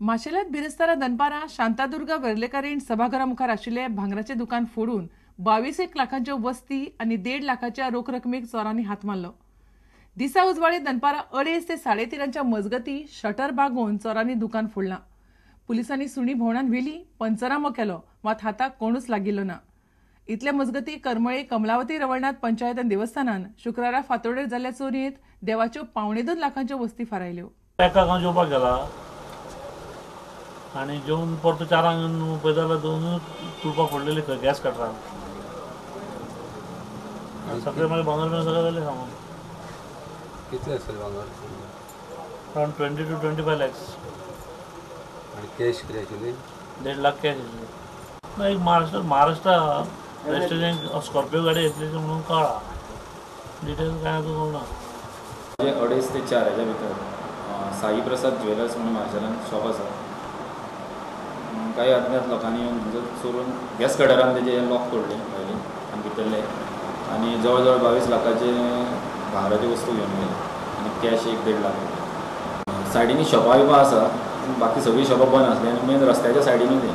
माशेलांत बिरेस्तारा दनपारां शांतादुर्गा वेर्लेकारीण सभाघरा मुखार आशिल्लें भांगराचें दुकान फोडून 22 लाखांच्यो वस्ती आनी 1.5 लाखाच्या रोख रकमेक चोरांनी हात मारलो. दिसा उजवाडी दनपारां 2:30 ते 3:30 मजगती शटर बागोवन चोरांनी दुकान फोडलां. पुलिसांनी सुणी भोंवणान व्हेली, पंचनामो केलो, मात हाताक कोणूच लागिल्लो ना. इतले मजगती करमळे कमलावती रवळनाथ पंचायत आनी देवस्थानान शुक्रारा फांतोडेर जाल्ल्या चोरयेंत देवाच्यो 1.75 लाखांच्यो वस्ती फारायल्यो. एकाक जेवपाक गेला आनी जेवन परतो 4 पळयता जाल्यार 2 तुळपां फोडलेली खंय गॅस कटरान. सगळे मागीर भांगर बिंगर सगळें जालें सामान. कितले आसतलें भांगर? Around 20 to 25 lakhs. आनी कॅश कितें आशिल्ली? 1.5 लाख कॅश आशिल्ली. ना एक महाराष्ट्र रजिस्ट्रेशन स्कॉर्पियो गाडी येतली म्हणून कळ्ळा, डिटेल्स कांय आजून कळना. 2:30 ते 4 ह्याच्या भितर साई प्रसाद ज्वेलर्स म्हणून मार्शेलान शॉप आसा. काही अज्ञात लोकांनी येवन थंयसर चोरून गॅस कटरान तेजे लॉक तोडले भायले आनी भितरले आनी जवळ जवळ 22 लाखाचे भांगराच्यो वस्तू घेवन गेले आनी कॅश 1.5 लाख रुपया. सायडीनी शॉपां बिपां आसा, बाकी सगळीं शॉपां बंद आसलीं आनी मेन रस्त्याच्या सायडीनूच हें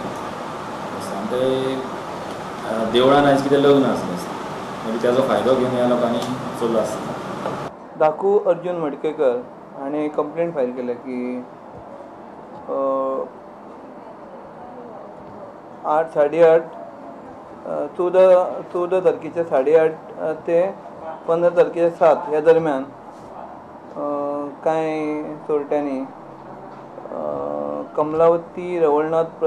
आनी ते देवळान आयज कितें लग्न आसलें मागीर तेजो फायदो घेवन ह्या लोकांनी चोरलो आसता. दाकू अर्जुन मडकेकर हाणें कंप्लेंट फायल केल्या की 8:30 14 तारखेच्या 8:30 ते 15 तारखेच्या 7 ह्या दरम्यान कांय चोरट्यांनी कमलावती रवळनाथ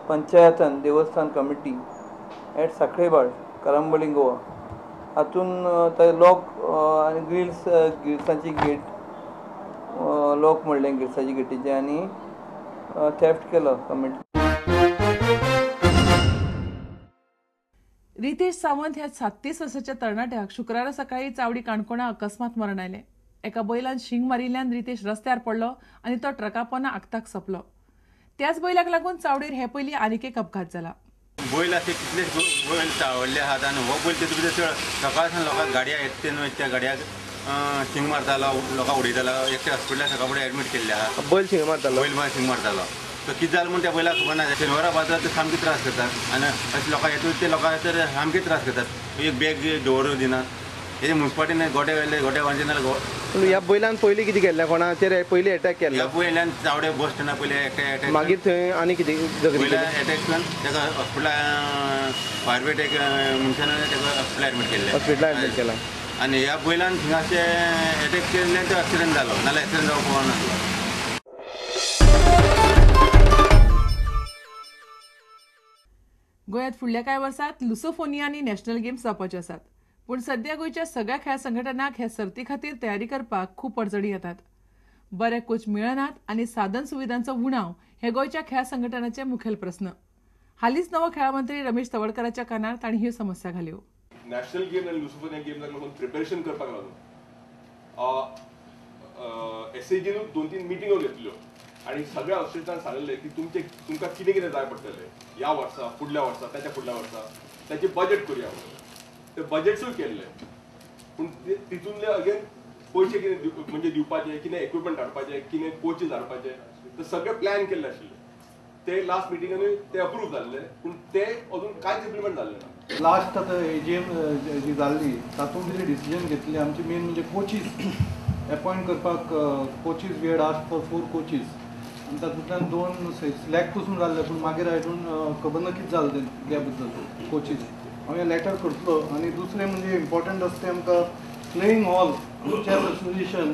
पंचायतन देवस्थान कमिटी एट साखळेबाड करंबली गोवा हातून ते लॉक आनी ग्रिल्सांची गेट लॉक म्हणलें ग्रिल्साची गेटीचें आनी थेफ्ट केलो कमिटी. रितेश सावंत ह्या 37 वर्साच्या तरणाट्याक शुक्रारा सकाळी चावडी काणकोणा अकस्मात मरण आयलें. एका बैलान शिंग मारिल्ल्यान रितेश रस्त्यार पडलो आनी तो ट्रका पोना आगताक सोंपलो. त्याच बैलाक लागून चावडीर हे पयलीं आनीक एक अपघात जाला. बैल असे कितले बैल चावडले आहात आनी हो बैल तेतून भितर चड सकाळ सावन लोकांक गाडया येता ते न्हय त्या गाडयाक शिंग मारतालो, लोकांक उडयतालो. एकटे हॉस्पिटलाक सकाळ फुडें एडमीट केल्ले आहा. बैल शिंग मारतालो, बैल शिंग मारतालो. तो कितें जालें म्हूण त्या बैलाक खबर ना. शेनवारा बाजारात ते सामके त्रास करतात आनी अशे लोकांक येतूच ते लोकांक तर सामके त्रास करतात. एक बॅग दवरूं दिनात. हे मुन्सिपाल्टीन गोटे व्हेले, गोटे वांचे नाल्यार ह्या बैलान पयलीं कितें केल्लें? कोणाचेर पयलीं एटॅक केल्लो? ह्या बैलान चावडे बस स्टँडा पयलीं एटॅक, मागीर थंय आनी कितें बैलान एटॅक करून ताका हॉस्पिटला फायर ब्रिगेड एक मनशान ताका हॉस्पिटला एडमीट केल्लें. हॉस्पिटला एडमीट केला आनी ह्या बैलान थिंगाचे एटॅक केल्ल्यान तो एक्सिडंट जालो, नाल्यार एक्सिडंट जावपाक पावनासलो. गोंयांत फुडल्या कांय वर्सांत लुसोफोनिया आनी नॅशनल गेम्स जावपाचे आसात, पूण सध्या गोंयच्या सगळ्या खेळां संघटनांक हे सर्ती खातीर तयारी करपाक खूब अडचणी येतात. बरे कोच मेळनात आनी साधन सुविधांचो उणाव हे गोंयच्या खेळां संघटनाचे मुखेल प्रस्न. हालींच नवो खेळां मंत्री रमेश तवडकराच्या कानार तांणी ह्यो समस्या घाल्यो. नॅशनल गेम आनी लुसोफोनिया गेम्साक लागून प्रिपेरेशन करपाक लागून एसएजीनूच 2-3 मिटिंगो घेतल्यो आनी सगळ्या ऑफिसरांक सांगलें की तुमकां कितें कितें जाय पडटलें ह्या वर्सा, फुडल्या वर्सा, ताच्या फुडल्या वर्सा, ताचें बजेट करुया म्हणून. ते बजेट्सूय केल्ले, पूण तितूंतले अगेन पयशे कितें म्हणजे दिवपाचे, कितें इक्विपमेंट हाडपाचे, कितें कोचीस हाडपाचे, ते सगळे प्लॅन केल्ले आशिल्ले. ते लास्ट मिटिंगानूय ते अप्रूव जाल्ले, पूण ते अजून कांयच इम्प्लिमेंट जाल्ले ना. लास्ट आतां एजीएम जी जाल्ली तातूंत कितें डिसिजन घेतली आमची मेन म्हणजे कोचीस एपॉयंट करपाक. Coaches we had asked for 4 coaches आनी तातूंतल्यान 2 सिलेक्ट पसून जाल्ले, पूण मागीर I don't खबर ना कितें जालें त्या बद्दल कोचीस. हांव हें लेटर करतलो. आनी दुसरें म्हणजे इम्पॉर्टंट आसा तें आमकां प्लेईंग हॉल चॅस असोसिएशन.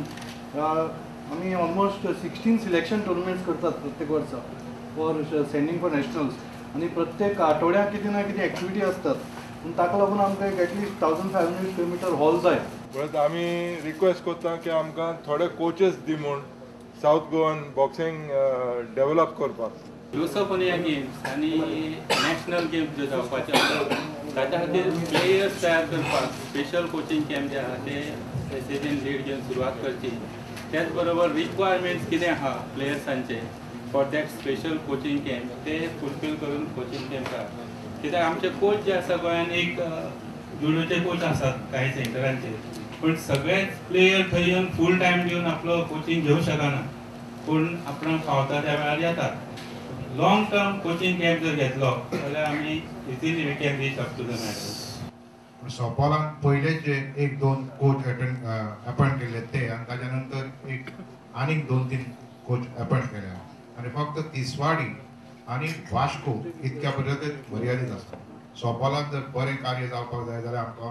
आमी ऑलमोस्ट 16 सिलेक्शन टुर्नामेंट्स करतात प्रत्येक वर्सा फॉर सेंडींग फॉर नॅशनल्स आनी प्रत्येक आठवड्याक कितें ना कितें एक्टिविटी आसतात, पूण ताका लागून आमकां एक at least 1500 square metre hall जाय. परत आमी रिक्वेस्ट करता की आमकां थोडे कोचीस दी म्हूण सावथ गोवन बॉक्सिंग डेव्हलप करपाक. लुसोफोनिया गेम्स आनी नॅशनल गेम्स ज्यो जावपाचे आसा ताच्या खातीर प्लेयर्स तयार करपाक स्पेशल कोचिंग कॅम्प जे आहा ते एसएजीन लीड घेवन सुरवात करची. त्याच बरोबर रिक्वायरमेंट्स कितें आहा प्लेयर्सांचे for that special coaching camp ते फुलफील करून कोचिंग कॅम्प आहा. कित्याक आमचे कोच जे आसा गोंयान एक जुडोचे कोच आसात कांय सेंटरांचेर, पूण सगळेच प्लेयर थंय येवन फूल टायम दिवन आपलो कोचिंग घेवंक शकना. पूण आपणाक फावता त्या वेळार येतात. लॉंग टर्म कोचिंग कॅम्प जर घेतलो जाल्यार आमी easily we can reach up to the medal. सोपोलान पयले जे 1-2 कोच अपॉयंट केले ते आनी ताच्या नंतर एक आनीक 2-3 कोच अपॉयंट केले आनी फक्त तिसवाडी आनी वास्को इतक्या पर्यंत मर्यादीत आसा. सोपोलान जर बरें कार्य जावपाक जाय जाल्यार आमकां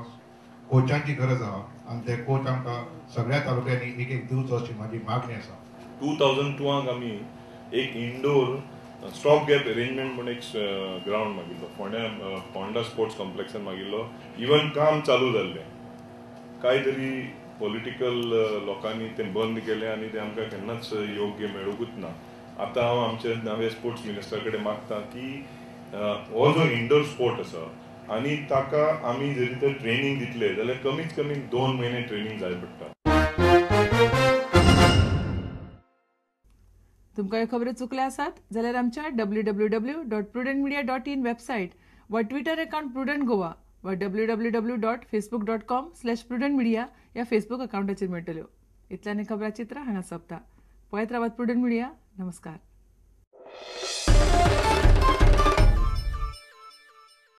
कोचांची गरज आसा आनी ते कोच आमकां सगळ्या तालुक्यांनी एक एक दिवचो अशी म्हाजी मागणी आसा. 2002 आमी एक इंडोर स्टॉप गॅप अरेंजमेंट म्हूण एक ग्रावंड मागिल्लो फोंड्या फोंडा स्पोर्ट्स कॉम्प्लेक्सान मागिल्लो. इवन काम चालू जाल्लें, कांय तरी पॉलिटिकल लोकांनी तें बंद केलें आनी तें आमकां केन्नाच योग्य मेळुंकूच ना. आतां हांव आमच्या नव्या स्पोर्ट्स मिनिस्टरा कडेन मागता की हो जो इंडोर स्पोर्ट आसा आनी ताका आमी जरी तर ट्रेनींग दितले जाल्यार कमीत कमी 2 म्हयने ट्रेनींग जाय पडटा. तुमकां ह्यो खबरो चुकल्या आसात जाल्यार आमच्या www.prudentmedia.in website वा ट्विटर अकाउंट प्रुडंट गोवा वा www.facebook.com/prudentmedia ह्या फेसबूक अकाउंटाचेर मेळटल्यो. इतल्यान खबराचित्र हांगा सोंपता. पळयत रावात प्रुडंट मिडिया. नमस्कार.